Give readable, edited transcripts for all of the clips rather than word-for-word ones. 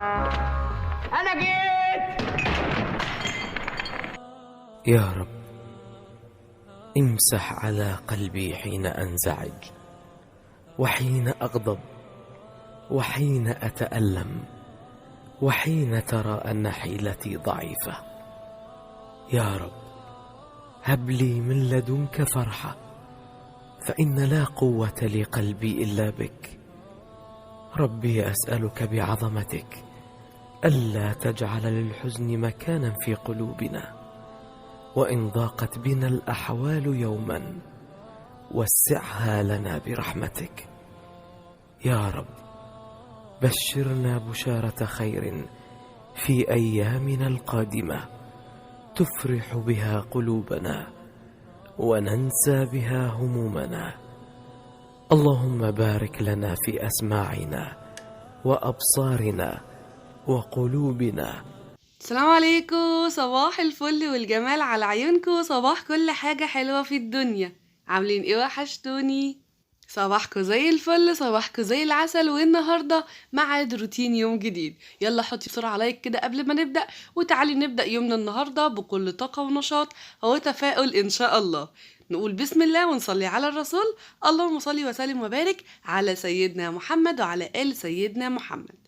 انا جيت. يا رب امسح على قلبي حين أنزعج، وحين أغضب، وحين أتألم، وحين ترى أن حيلتي ضعيفة. يا رب هب لي من لدنك فرحة، فإن لا قوة لقلبي إلا بك. ربي أسألك بعظمتك ألا تجعل للحزن مكانا في قلوبنا، وإن ضاقت بنا الأحوال يوما وسعها لنا برحمتك. يا رب بشرنا بشارة خير في أيامنا القادمة تفرح بها قلوبنا وننسى بها همومنا. اللهم بارك لنا في أسماعنا وأبصارنا وقلوبنا. السلام عليكم، صباح الفل والجمال على عيونكم، صباح كل حاجة حلوة في الدنيا. عاملين ايه؟ وحشتوني. صباحكم زي الفل، صباحكم زي العسل. والنهاردة ميعاد روتين يوم جديد. يلا حطي بسرعة like كده قبل ما نبدأ، وتعالي نبدأ يومنا النهاردة بكل طاقة ونشاط وتفاؤل إن شاء الله. نقول بسم الله ونصلي على الرسول. اللهم صل وسلم وبارك على سيدنا محمد وعلى آل سيدنا محمد.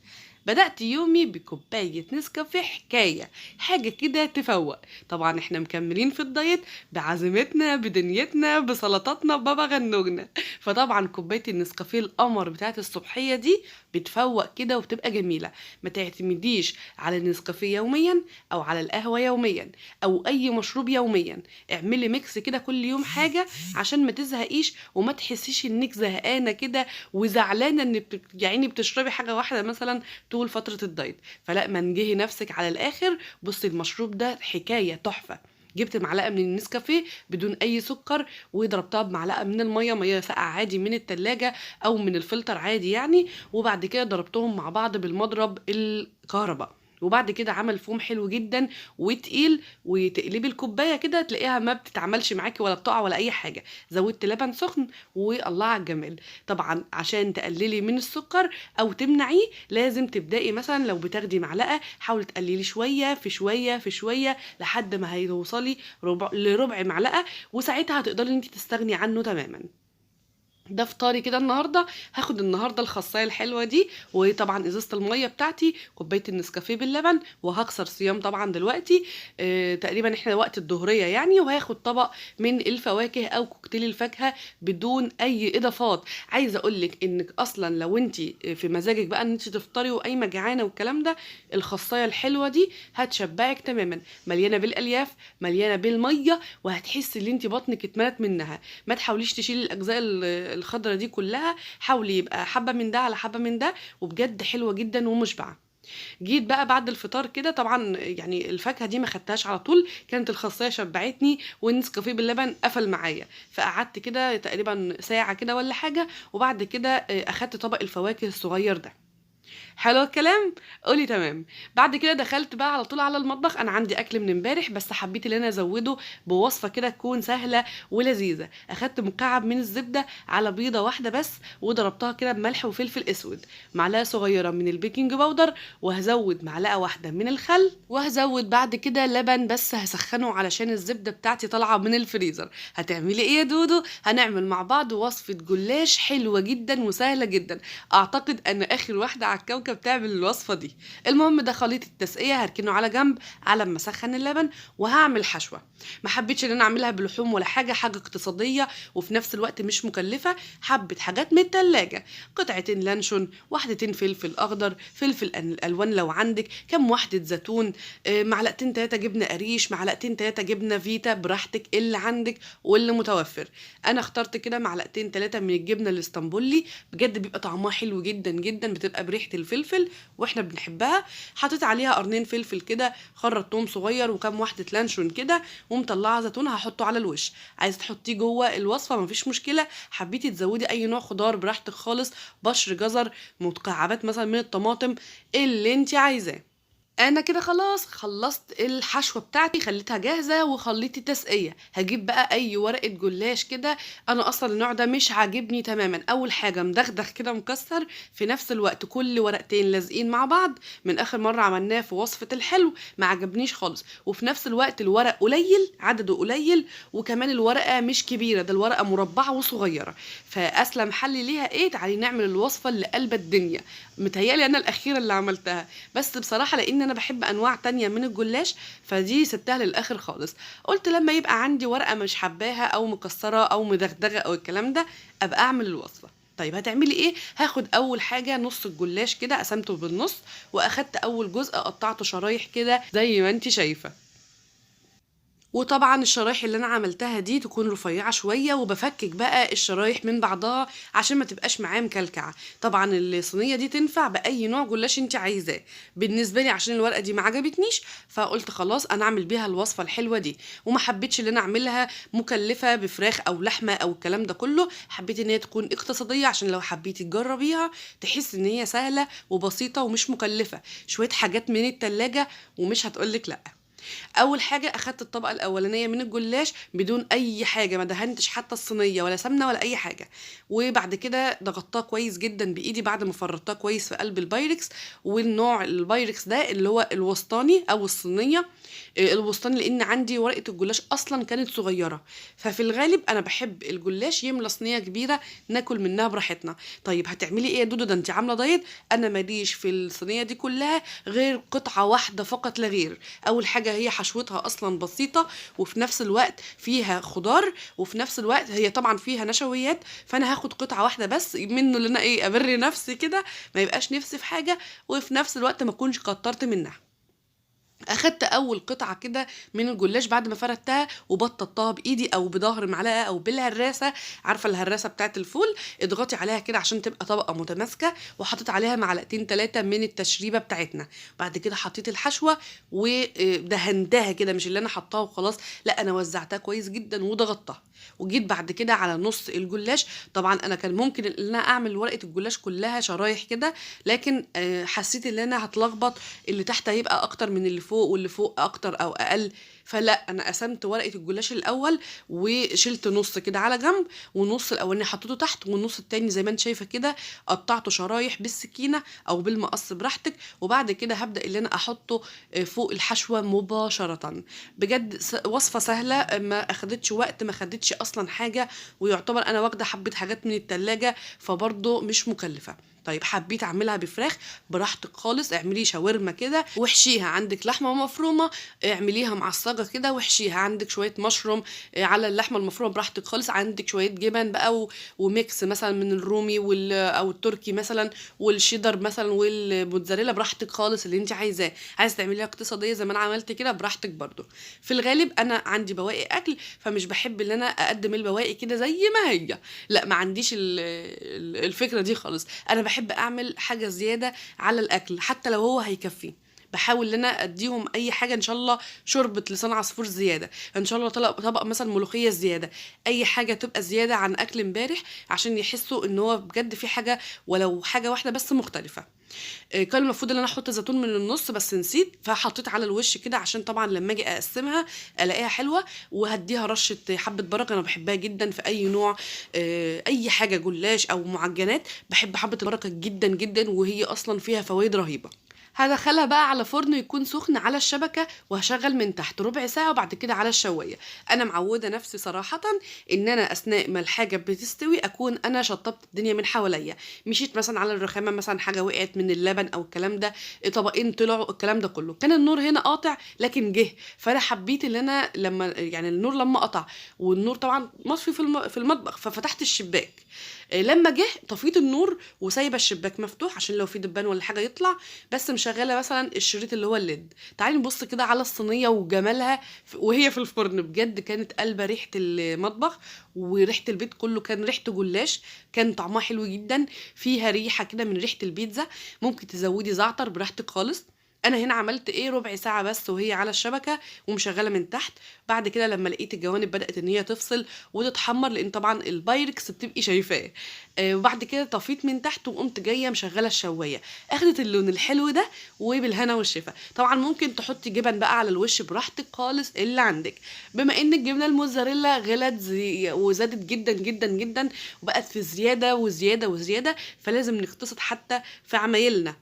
بدأت يومي بكوباية نسكافيه، حكاية حاجة كده تفوق. طبعا احنا مكملين في الدايت بعزيمتنا بدنيتنا بسلطاتنا ببابا غنوجنا، فطبعا كوباية النسكافيه القمر بتاعت الصبحية دي بتفوق كده وبتبقى جميلة. ما تعتمديش على النسكافيه يوميا او على القهوة يوميا او اي مشروب يوميا. اعملي mix كده كل يوم حاجة عشان ما تزهقيش وما تحسيش انك زهقانة كده وزعلانة ان يعني بتشربي حاجة واحدة مثلا طول فترة الدايت. فلا، منجهي نفسك على الآخر. بصي المشروب ده حكاية تحفة. جبت معلقة من النسكافيه بدون أي سكر وضربتها بمعلقة من المية، مية ساقعة عادي من التلاجة أو من الفلتر عادي يعني، وبعد كده ضربتهم مع بعض بالمضرب الكهرباء، وبعد كده عمل فوم حلو جدا وتقيل، وتقلبي الكوباية كده تلاقيها ما بتتعملش معاكي ولا بتقع ولا اي حاجة. زودت لبن سخن والله على الجمال. طبعا عشان تقللي من السكر او تمنعيه لازم تبداي مثلا لو بتاخدي معلقه حاولي تقللي شوية في شوية في شوية لحد ما هيوصلي لربع معلقه، وساعتها هتقدري ان انت تستغني عنه تماما. ده فطاري كده النهارده. هاخد النهارده الخصايه الحلوة دي، وطبعا ازازة المية بتاعتي، كوباية النسكافيه باللبن، وهكسر صيام طبعا دلوقتي، تقريبا احنا وقت الظهريه يعني. وهاخد طبق من الفواكه او كوكتيل الفاكهة بدون اي اضافات. عايزه اقول لك انك اصلا لو انت في مزاجك بقى ان انت تفطري وقايمه جعانة والكلام ده، الخصايه الحلوة دي هتشبعك تماما، مليانة بالالياف، مليانة بالمية، وهتحسي ان انت بطنك اتملت منها. ما تحاوليش تشيلي الاجزاء الخضرة دي كلها، حاولي يبقى حبة من ده على حبة من ده، وبجد حلوة جدا ومشبعة. جيت بقى بعد الفطار كده، طبعا يعني الفاكهة دي ما خدتهاش على طول، كانت الخصاية شبعتني والنسكافيه باللبن قفل معايا، فقعدت كده تقريبا ساعة كده ولا حاجة، وبعد كده اخدت طبق الفواكه الصغير ده. حلو الكلام؟ قولي تمام. بعد كده دخلت بقى على طول على المطبخ. انا عندي اكل من امبارح بس حبيت ان انا ازوده بوصفه كده تكون سهلة ولذيذه. اخدت مكعب من الزبدة على بيضة واحدة بس، وضربتها كده بملح وفلفل اسود، معلقه صغيرة من ال baking powder، وهزود معلقه واحدة من الخل، وهزود بعد كده لبن بس هسخنه علشان الزبدة بتاعتي طالعه من الفريزر. هتعملي ايه يا دودو؟ هنعمل مع بعض وصفه جلاش حلوة جدا وسهلة جدا. اعتقد ان اخر واحدة على الكوكب بتعمل الوصفة دي. المهم ده خليط التسقيه هركنه على جنب على ما اسخن اللبن، وهعمل حشوه. ما حبيتش ان انا اعملها بلحوم ولا حاجة، حاجة اقتصادية وفي نفس الوقت مش مكلفة. حبه حاجات من التلاجة، قطعتين لانشون، واحدتين فلفل اخضر، فلفل الوان لو عندك، كم واحدة زيتون، معلقتين 3 جبنه قريش، معلقتين 3 جبنه فيتا، براحتك اللي عندك واللي متوفر. انا اخترت كده معلقتين 3 من الجبنة الاسطنبولي، بجد بيبقى طعمها حلو جدا جدا، بتبقى بريحه الفلفل واحنا بنحبها. حطيت عليها قرنين فلفل كده، خرط توم صغير، وكم واحدة لانشون كده، ومطلعه زيتون هحطه على الوش. عايزه تحطيه جوه الوصفة مفيش مشكلة، حبيتي تزودي اي نوع خضار براحتك خالص، بشر جزر، مكعبات مثلا من الطماطم، اللي انت عايزاه. انا كده خلاص خلصت الحشوه بتاعتي، خليتها جاهزة وخليت التسقيه. هجيب بقى اي ورقة جلاش كده، انا اصلا النوع ده مش عاجبني تماما. اول حاجة مدغدغ كده مكسر، في نفس الوقت كل ورقتين لازقين مع بعض، من اخر مرة عملناه في وصفه الحلو ما عجبنيش خالص. وفي نفس الوقت الورق قليل، عدده قليل، وكمان الورقة مش كبيرة، ده الورقة مربعه وصغيره. فاسلم حل ليها ايه؟ تعالي نعمل الوصفة اللي قلب الدنيا. متهيألي انا الاخيرة اللي عملتها، بس بصراحة لان انا بحب انواع تانية من الجلاش فدي سبتها للاخر خالص. قلت لما يبقى عندي ورقة مش حباها او مكسرة او مدغدغه او الكلام ده ابقى اعمل الوصفة. طيب هتعملي ايه؟ هاخد اول حاجة نص الجلاش كده، قسمته بالنص، واخدت اول جزء قطعته شرايح كده زي ما انت شايفه. وطبعا الشرايح اللي انا عملتها دي تكون رفيعة شوية، وبفكك بقى الشرايح من بعضها عشان ما تبقاش معاه مكلكعه. طبعا الصينية دي تنفع باي نوع جلاش انت عايزاه. بالنسبة لي عشان الورقة دي ما عجبتنيش فقلت خلاص انا اعمل بيها الوصفة الحلوة دي، وما حبيتش ان انا اعملها مكلفة بفراخ او لحمه او الكلام ده كله، حبيت ان هي تكون اقتصادية عشان لو حبيتي تجربيها تحس ان هي سهلة وبسيطة ومش مكلفة، شوية حاجات من التلاجة ومش هتقولك لا. اول حاجة اخدت الطبقة الاولانية من الجلاش بدون اي حاجة، ما دهنتش حتى الصينية ولا سمنه ولا اي حاجة، وبعد كده ضغطتها كويس جدا بايدي بعد ما فرطتها كويس في قلب البايركس. والنوع البايركس ده اللي هو الوسطاني او الصينية الوسطاني، لان عندي ورقة الجلاش اصلا كانت صغيرة، ففي الغالب انا بحب الجلاش يملى صينية كبيرة ناكل منها براحتنا. طيب هتعملي ايه يا دودو؟ ده انت عامله دايت. انا ماليش في الصينية دي كلها غير قطعه واحدة فقط لا غير. اول حاجة هي حشوتها اصلا بسيطة، وفي نفس الوقت فيها خضار، وفي نفس الوقت هي طبعا فيها نشويات، فانا هاخد قطعه واحدة بس منه اللي انا ايه ابري نفسي كده ما يبقاش نفسي في حاجة، وفي نفس الوقت ما اكونش كترت منها. اخدت اول قطعه كده من الجلاش بعد ما فردتها وبططتها بايدي او بظهر معلقه او بالهراسه، عارفه الهراسه بتاعت الفول، اضغطي عليها كده عشان تبقى طبقه متماسكة، وحطيت عليها معلقتين 3 من التشريبه بتاعتنا. بعد كده حطيت الحشوه ودهنتها كده، مش اللي انا حطاها وخلاص، لا انا وزعتها كويس جدا وضغطتها. وجيت بعد كده على نص الجلاش، طبعا انا كان ممكن ان انا اعمل ورقة الجلاش كلها شرايح كده، لكن حسيت ان انا هتلخبط، اللي تحت هيبقى اكتر من اللي فوق واللي فوق اكتر او اقل، فلا انا قسمت ورقة الجلاش الاول وشلت نص كده على جنب، والنص الاولاني حطيته تحت، والنص التاني زي ما انت شايفه كده قطعته شرايح بالسكينة او بالمقص براحتك. وبعد كده هبدا اللي انا احطه فوق الحشوه مباشرة. بجد وصفه سهلة، ما اخدتش وقت، ما خدتش اصلا حاجة، ويعتبر انا واخده حبه حاجات من التلاجة فبرضه مش مكلفة. طيب حبيت اعملها بفراخ براحتك خالص، اعملي شاورما كده وحشيها، عندك لحمه مفرومه اعمليها معصجه كده وحشيها، عندك شوية مشروم على اللحمة المفرومه براحتك خالص، عندك شوية جبن بقى و mix مثلا من الرومي او التركي مثلا والشيدر مثلا والموتزاريلا براحتك خالص، اللي انت عايزاه. عايزه تعمليها اقتصادية زي ما انا عملت كده براحتك برضو. في الغالب انا عندي بواقي اكل، فمش بحب ان انا اقدم البواقي كده زي ما هي، لا ما عنديش الفكرة دي خالص. انا بحب اعمل حاجة زيادة على الاكل حتى لو هو هيكفي، بحاول ان انا اديهم اي حاجة، ان شاء الله شوربة لسان عصفور زيادة، ان شاء الله طبق مثلا ملوخية زيادة، اي حاجة تبقى زيادة عن اكل امبارح عشان يحسوا ان هو بجد في حاجة، ولو حاجة واحدة بس مختلفة. كان المفروض ان انا احط زيتون من النص بس نسيت، فحطيت على الوش كده عشان طبعا لما اجي اقسمها الاقيها حلوة. وهديها رشه حبه بركة، انا بحبها جدا في اي نوع، اي حاجة جلاش او معجنات، بحب حبه البركة جدا جدا، وهي اصلا فيها فوائد رهيبة. هدخلها بقى على فرن يكون سخن على الشبكة، وهشغل من تحت ربع ساعة، وبعد كده على الشوايه. انا معوده نفسي صراحة ان انا اثناء ما الحاجة بتستوي اكون انا شطبت الدنيا من حواليا، مشيت مثلا على الرخامه، مثلا حاجة وقعت من اللبن او الكلام ده، طبقين طلعوا الكلام ده كله. كان النور هنا قاطع لكن جه، فانا حبيت ان انا لما يعني النور لما قطع، والنور طبعا مطفي في المطبخ، ففتحت الشباك. لما جه طفيت النور وسايبه الشباك مفتوح عشان لو في دبان ولا حاجة يطلع، بس مشغله مثلا الشريط اللي هو ال LED. تعالي نبص كده على الصينية وجمالها وهي في الفرن، بجد كانت قلبه ريحه المطبخ وريحه البيت كله، كان ريحته جلاش، كان طعمها حلو جدا، فيها ريحه كده من ريحه البيتزا. ممكن تزودي زعتر براحتك خالص. انا هنا عملت ايه، ربع ساعة بس وهي على الشبكة ومشغله من تحت. بعد كده لما لقيت الجوانب بدات ان هي تفصل وتتحمر، لان طبعا البايركس بتبقي شايفاه، وبعد كده طفيت من تحت وقمت جاية مشغله الشوايه، اخدت اللون الحلو ده وبالهنا والشفا. طبعا ممكن تحطي جبن بقى على الوش براحتك خالص اللي عندك، بما ان الجبنة الموتزاريلا غلت وزادت جدا جدا جدا وبقت في زيادة وزيادة وزيادة، فلازم نقتصد حتى في عمايلنا.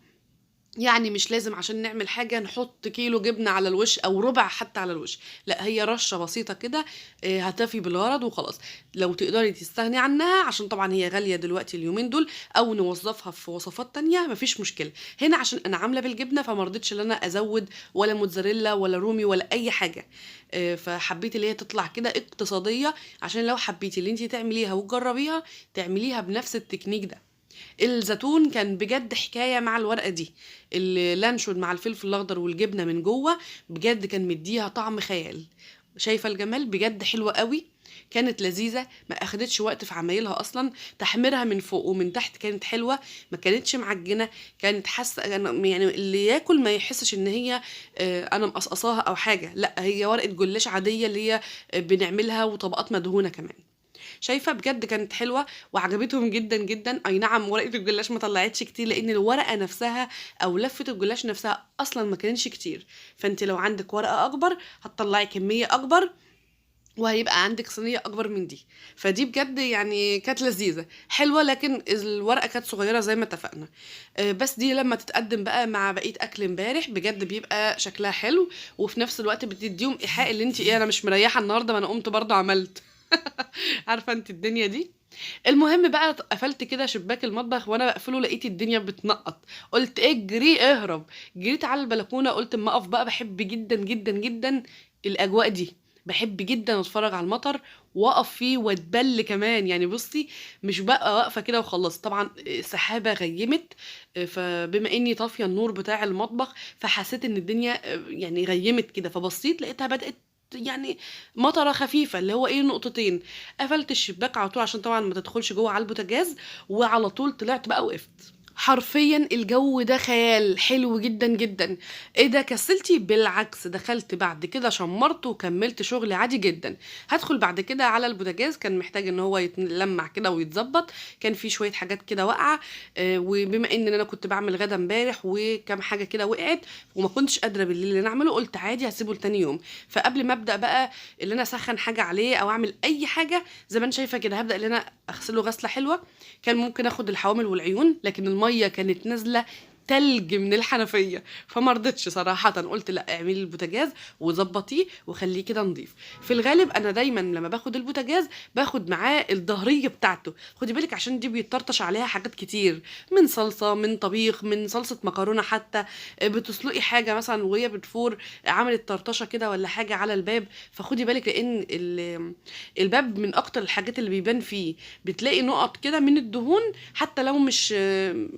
يعني مش لازم عشان نعمل حاجة نحط كيلو جبنة على الوش أو ربع حتى على الوش، لا هي رشة بسيطة كده، هتفي بالغرض وخلاص. لو تقدري تستغني عنها عشان طبعا هي غالية دلوقتي اليومين دول، أو نوظفها في وصفات تانية مفيش مشكلة. هنا عشان أنا عاملة بالجبنة فما رضيتش إن أنا أزود ولا موتزاريلا ولا رومي ولا أي حاجة، فحبيت اللي هي تطلع كده اقتصادية، عشان لو حبيتي اللي انتي تعمليها وتجربيها تعمليها بنفس التكنيك ده. الزيتون كان بجد حكاية مع الورقة دي، اللانشون مع الفلفل الاخضر والجبنه من جوه بجد كان مديها طعم خيال. شايفه الجمال؟ بجد حلوة قوي، كانت لذيذة، ما اخدتش وقت في عمايلها اصلا. تحميرها من فوق ومن تحت كانت حلوة، ما كانتش معجنه، كانت حاسه يعني اللي ياكل ما يحسش ان هي انا مقصقصاها او حاجة، لا هي ورقة جلاش عادية اللي هي بنعملها وطبقات مدهونه كمان. شايفه بجد كانت حلوة وعجبتهم جدا جدا. اي نعم ورقة الجلاش ما طلعتش كتير، لان الورقة نفسها او لفه الجلاش نفسها اصلا ما كانتش كتير، فانت لو عندك ورقة اكبر هتطلعي كمية اكبر وهيبقى عندك صينية اكبر من دي. فدي بجد يعني كانت لذيذة حلوة، لكن الورقة كانت صغيرة زي ما اتفقنا. بس دي لما تتقدم بقى مع بقية اكل امبارح بجد بيبقى شكلها حلو، وفي نفس الوقت بتديهم ايحاء اللي انت ايه، انا مش مريحه النهارده، ما انا قمت برضه عملت عارفه انت الدنيا دي. المهم بقى قفلت كده شباك المطبخ، وانا بقفله لقيت الدنيا بتنقط، قلت اجري اهرب، جريت على البلكونه، قلت اما اقف بقى. بحب جدا جدا جدا الاجواء دي، بحب جدا اتفرج على المطر واقف فيه واتبل كمان، يعني بصي مش بقى واقفة كده وخلاص. طبعا سحابه غيمت، فبما اني طافية النور بتاع المطبخ فحسيت ان الدنيا يعني غيمت كده، فبصيت لقيتها بدات يعني مطره خفيفة اللي هو ايه نقطتين. قفلت الشباك على طول عشان طبعا ما تدخلش جوه على البوتاجاز، وعلى طول طلعت بقى وقفت. حرفيا الجو ده خيال، حلو جدا جدا. ايه ده كسلتي؟ بالعكس دخلت بعد كده شمرت وكملت شغل عادي جدا. هدخل بعد كده على البوتاجاز، كان محتاج ان هو يتلمع كده ويتظبط، كان في شوية حاجات كده واقعه، وبما ان انا كنت بعمل غدا امبارح وكام حاجة كده وقعت وما كنتش قادرة بالليل اللي انا اعمله، قلت عادي هسيبه لتاني يوم. فقبل ما ابدا بقى اللي انا اسخن حاجة عليه او اعمل اي حاجة زي ما انت شايفه كده، هبدا ان انا اغسله غسله حلوة. كان ممكن اخد الحوامل والعيون، لكن المية كانت نازله تلج من الحنفية فما رضيتش صراحة، قلت لا اعملي البوتاجاز وظبطيه وخليه كده نظيف. في الغالب انا دايما لما باخد البوتاجاز باخد معاه الظهريه بتاعته، خدي بالك عشان دي بيتطرطش عليها حاجات كتير، من صلصه، من طبيخ، من صلصه مكرونه، حتى بتسلقي حاجة مثلا وهي بتفور عملت طرطشه كده ولا حاجة على الباب، فخدي بالك لان الباب من اكتر الحاجات اللي بيبان فيه، بتلاقي نقط كده من الدهون، حتى لو مش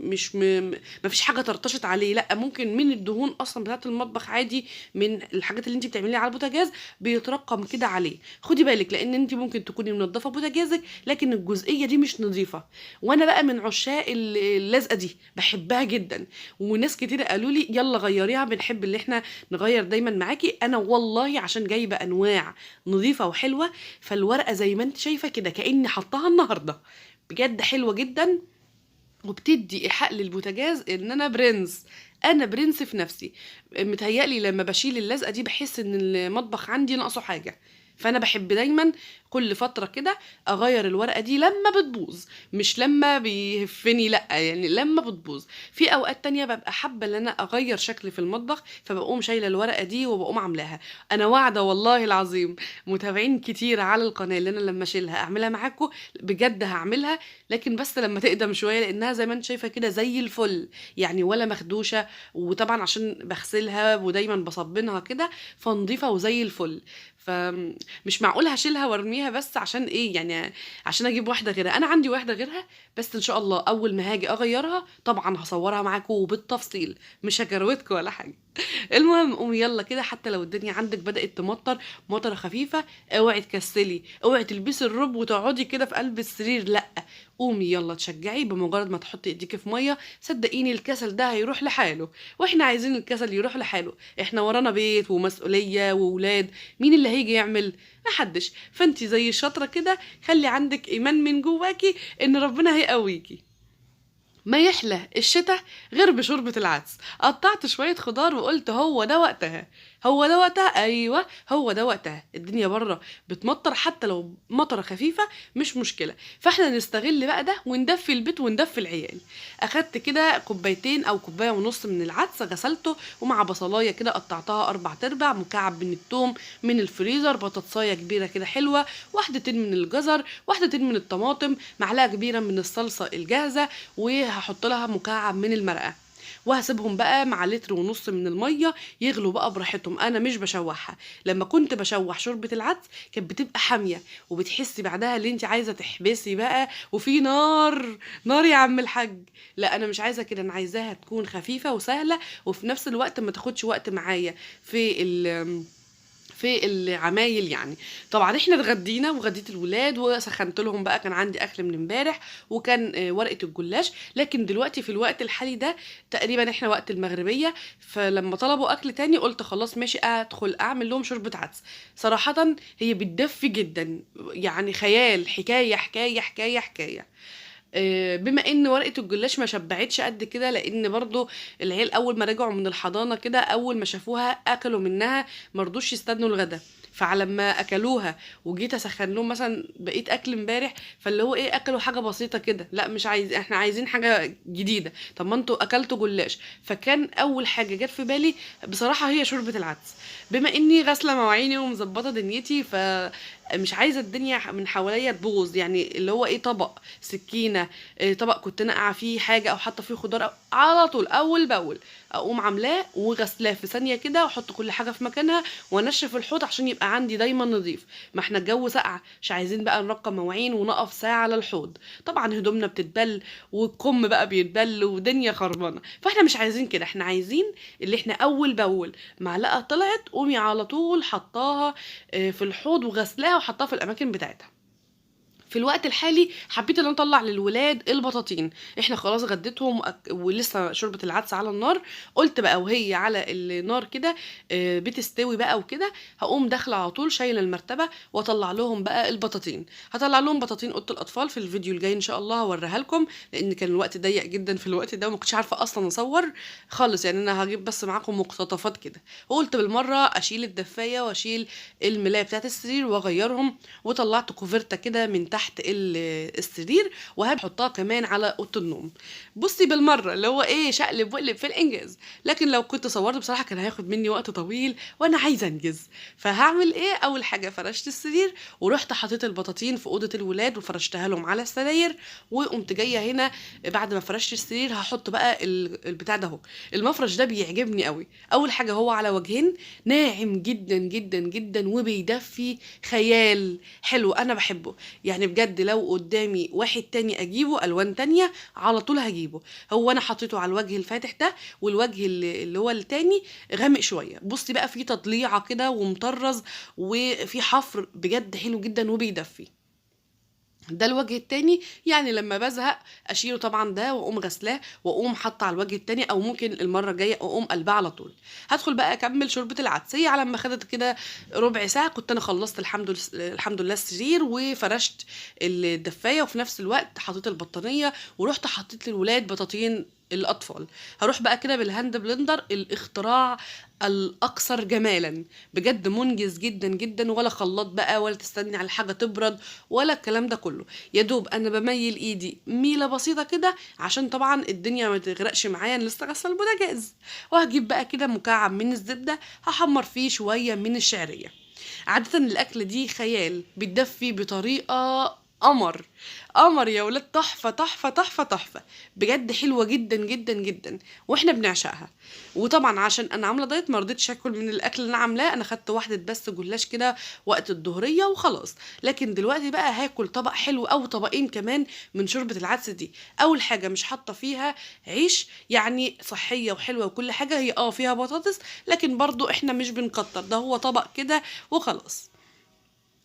مش ما فيش حاجة طرطشت عليه، لا ممكن من الدهون اصلا بتاعه المطبخ عادي، من الحاجات اللي انت بتعمليها على البوتاجاز بيترقم كده عليه. خدي بالك لان انت ممكن تكوني منظفه بوتاجازك لكن الجزئية دي مش نظيفة. وانا بقى من عشاق اللزقه دي، بحبها جدا، وناس كتير قالوا لي يلا غيريها، بنحب اللي احنا نغير دايما معاكي. انا والله عشان جايبه انواع نظيفة وحلوه، فالورقه زي ما انت شايفه كده كاني حطاها النهارده، بجد حلوة جدا، وبتدي ايحاء للبوتاجاز ان انا برنس، انا برنس في نفسي. متهيألي لما بشيل اللزقه دي بحس ان المطبخ عندي ناقصه حاجة، فانا بحب دايما كل فترة كده اغير الورقة دي لما بتبوظ، مش لما بيهفني، لا يعني لما بتبوظ. في اوقات تانية ببقى حابة ان انا اغير شكلي في المطبخ، فبقوم شايله الورقة دي وبقوم عاملاها. انا واعده والله العظيم متابعين كتير على القناة اللي انا لما اشيلها اعملها معاكم، بجد هعملها، لكن بس لما تقدم شوية، لانها زي ما انت شايفه كده زي الفل يعني، ولا مخدوشه، وطبعا عشان بغسلها ودايما بصبنها كده فنضيفه وزي الفل. فمش معقول هشيلها وارميها بس عشان ايه يعني، عشان اجيب واحدة غيرها. انا عندي واحدة غيرها، بس ان شاء الله اول ما هاجي اغيرها طبعا هصورها معاكم وبالتفصيل، مش هكروتكم ولا حاجة. المهم قومي يلا كده، حتى لو الدنيا عندك بدات تمطر مطره خفيفة، اوعي تكسلي، اوعي تلبسي الروب وتقعدي كده في قلب السرير، لا قومي يلا تشجعي، بمجرد ما تحطي ايديكي في مية صدقيني الكسل ده هيروح لحاله، واحنا عايزين الكسل يروح لحاله. احنا ورانا بيت ومسؤولية وولاد، مين اللي هيجي يعمل؟ محدش. فانت زي الشاطره كده خلي عندك ايمان من جواكي ان ربنا هيقويكي. ما يحلى الشتاء غير بشوربة العدس. قطعت شوية خضار وقلت هو ده وقتها، هو ده وقتها، ايوه هو ده وقتها. الدنيا بره بتمطر، حتى لو مطره خفيفة مش مشكلة، فاحنا نستغل بقى ده وندفي البيت وندفي العيال. اخدت كده كوبايتين او كوباية ونص من العدس، غسلته ومع بصلايه كده قطعتها 4/4، مكعب من الثوم من الفريزر، بطاطسايه كبيرة كده حلوة، واحدتين من الجزر، واحدتين من الطماطم، معلقه كبيرة من الصلصه الجاهزة، وهحط لها مكعب من المرقه، وهسيبهم بقى مع 1.5 لتر من المية يغلوا بقى براحتهم. انا مش بشوحها، لما كنت بشوح شوربة العدس كانت بتبقى حامية وبتحسي بعدها اللي انت عايزه تحبسي بقى وفي نار نار يا عم الحاج. لا انا مش عايزه كده، انا عايزاها تكون خفيفة وسهلة وفي نفس الوقت ما تاخدش وقت معايا في العمايل يعني. طبعا احنا اتغدينا وغديت الولاد وسخنت لهم بقى، كان عندي اكل من امبارح وكان ورقة الجلاش. لكن دلوقتي في الوقت الحالي ده تقريبا احنا وقت المغربية، فلما طلبوا اكل تاني قلت خلاص ماشي ادخل اعمل لهم شوربة عدس. صراحة هي بتدفي جدا يعني، خيال، حكاية حكاية حكاية حكاية. بما ان ورقة الجلاش ما شبعتش قد كده، لان برضو العيال اول ما رجعوا من الحضانة كده اول ما شافوها اكلوا منها، ما رضوش يستنوا الغدا. فعلى ما اكلوها وجيت اسخن لهم مثلا بقيت اكل امبارح، فاللي هو ايه اكلوا حاجة بسيطة كده، لا مش عايز، احنا عايزين حاجة جديدة. طب ما انتوا اكلتوا جلاش. فكان اول حاجة جت في بالي بصراحة هي شوربة العدس. بما اني غاسله مواعيني ومظبطه دنيتي، فمش عايزه الدنيا من حواليا تبوظ، يعني اللي هو ايه طبق سكينة، طبق كنت ناقعه فيه حاجة او حاطه فيه خضار، على طول اول باول اقوم عاملاه وغسلاه في ثانية كده، واحط كل حاجة في مكانها وانشف الحوض عشان يبقى عندي دايما نظيف. ما احنا الجو ساقع، مش عايزين بقى نرقم مواعين ونقف ساعة على الحوض. طبعا هدومنا بتتبل والكم بقى بيتبل ودنيا خربانة، فاحنا مش عايزين كده. احنا عايزين اللي احنا اول باول معلقه طلعت قومي على طول حطاها في الحوض وغسلاها وحطاها في الاماكن بتاعتها. في الوقت الحالي حبيت ان انا اطلع للولاد البطاطين، احنا خلاص غديتهم ولسه شوربة العدس على النار. قلت بقى وهي على النار كده بتستوي بقى وكده، هقوم داخله على طول شايله المرتبة واطلع لهم بقى البطاطين. هطلع لهم بطاطين اوضة الاطفال في الفيديو الجاي ان شاء الله هوريها لكم، لان كان الوقت ضيق جدا في الوقت ده وما كنتش عارفه اصلا اصور خالص، يعني انا هجيب بس معاكم مقتطفات كده. وقلت بالمرة اشيل الدفايه واشيل الملايه بتاعت السرير واغيرهم، وطلعت كوفرته كده من تحت السرير وهحطها كمان على اوضة النوم. بصي بالمرة اللي هو ايه شقلب وقلب في الانجاز. لكن لو كنت صورت بصراحة كان هياخد مني وقت طويل وانا عايزه انجز. فهعمل ايه؟ اول حاجة فرشت السرير ورحت حطيت البطاطين في اوضة الولاد وفرشتها لهم على السراير، وقمت جاية هنا بعد ما فرشت السرير هحط بقى البتاع ده اهو. المفرش ده بيعجبني قوي. اول حاجة هو على وجهين، ناعم جدا جدا جدا وبيدفي خيال، حلو انا بحبه يعني بجد. لو قدامي واحد تاني اجيبه الوان تانية على طول هجيبه. هو انا حطيته على الوجه الفاتح ده، والوجه اللي هو التاني غامق شوية. بصي بقى في تضليعه كده ومطرز وفي حفر، بجد حلو جدا وبيدفي. ده الوجه التاني، يعني لما بزهق اشيله طبعا ده واقوم غسلاه واقوم حاطه على الوجه التاني، او ممكن المرة الجاية اقوم قلباه على طول. هدخل بقى اكمل شوربة العدسيه. على ما خدت كده ربع ساعة كنت انا خلصت الحمد لله السرير وفرشت الدفايه، وفي نفس الوقت حطيت البطانيه ورحت حطيت للولاد بطاطين الاطفال. هروح بقى كده بال hand blender، الاختراع الاكثر جمالا بجد، منجز جدا جدا، ولا خلاط بقى ولا تستني على حاجة تبرد ولا الكلام ده كله. يا دوب انا بميل ايدي ميله بسيطة كده عشان طبعا الدنيا ما تغرقش معايا، انا لسه غاسله البوتاجاز. وهجيب بقى كده مكعب من الزبدة هحمر فيه شوية من الشعرية. عادة الاكل دي خيال، بتدفي بطريقة قمر قمر يا ولاد، تحفة تحفة تحفة تحفة بجد، حلوة جدا جدا جدا واحنا بنعشقها. وطبعا عشان انا عامله دايت ما رضيتش اكل من الاكل اللي انا عاملاه، انا خدت واحدة بس جلاش كده وقت الظهريه وخلاص. لكن دلوقتي بقى هاكل طبق حلو او طبقين كمان من شوربة العدس دي. اول حاجة مش حاطه فيها عيش، يعني صحية وحلوه وكل حاجة، هي فيها بطاطس لكن برضو احنا مش بنكتر، ده هو طبق كده وخلاص.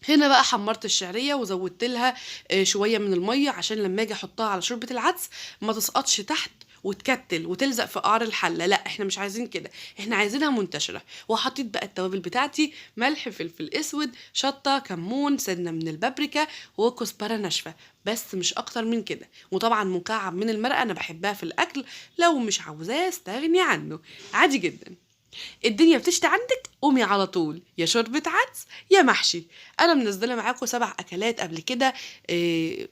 هنا بقى حمرت الشعرية وزودت لها شوية من المية عشان لما اجي احطها على شوربة العدس ما تسقطش تحت وتكتل وتلزق في قعر الحلة. لا احنا مش عايزين كده، احنا عايزينها منتشرة. وحطيت بقى التوابل بتاعتي، ملح، فلفل اسود، شطه، كمون، سنة من البابريكا، وكزبره ناشفة، بس مش اكتر من كده. وطبعا مكعب من المرقه، انا بحبها في الاكل، لو مش عاوزاه استغني عنه عادي جدا. الدنيا بتشتي عندك قومي على طول، يا شوربة عدس يا محشي. انا منزله معاكم 7 اكلات قبل كده،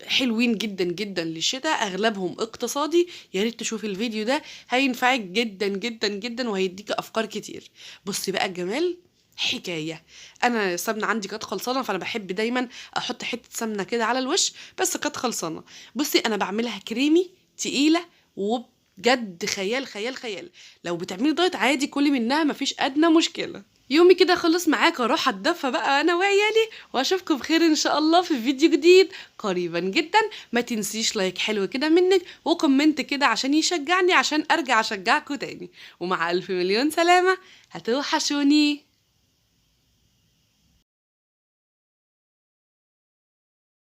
حلوين جدا جدا للشتاء، اغلبهم اقتصادي. يا ريت تشوفي الفيديو ده، هينفعك جدا جدا جدا وهيديك افكار كتير. بصي بقى الجمال حكاية. انا السمنة عندي كانت خلصانه، فانا بحب دايما احط حتة سمنه كده على الوش، بس كانت خلصانه. بصي انا بعملها كريمي تقيلة وبجد خيال خيال خيال. لو بتعملي دايت عادي كلي منها، مفيش ادنى مشكلة. يومي كده خلص معاك، اروح اتدفى بقى انا وعيالي، واشوفكم بخير ان شاء الله في فيديو جديد قريبا جدا. ما تنسيش like حلو كده منك و comment كده عشان يشجعني، عشان ارجع اشجعكم تاني. ومع الف مليون سلامه، هتوحشوني.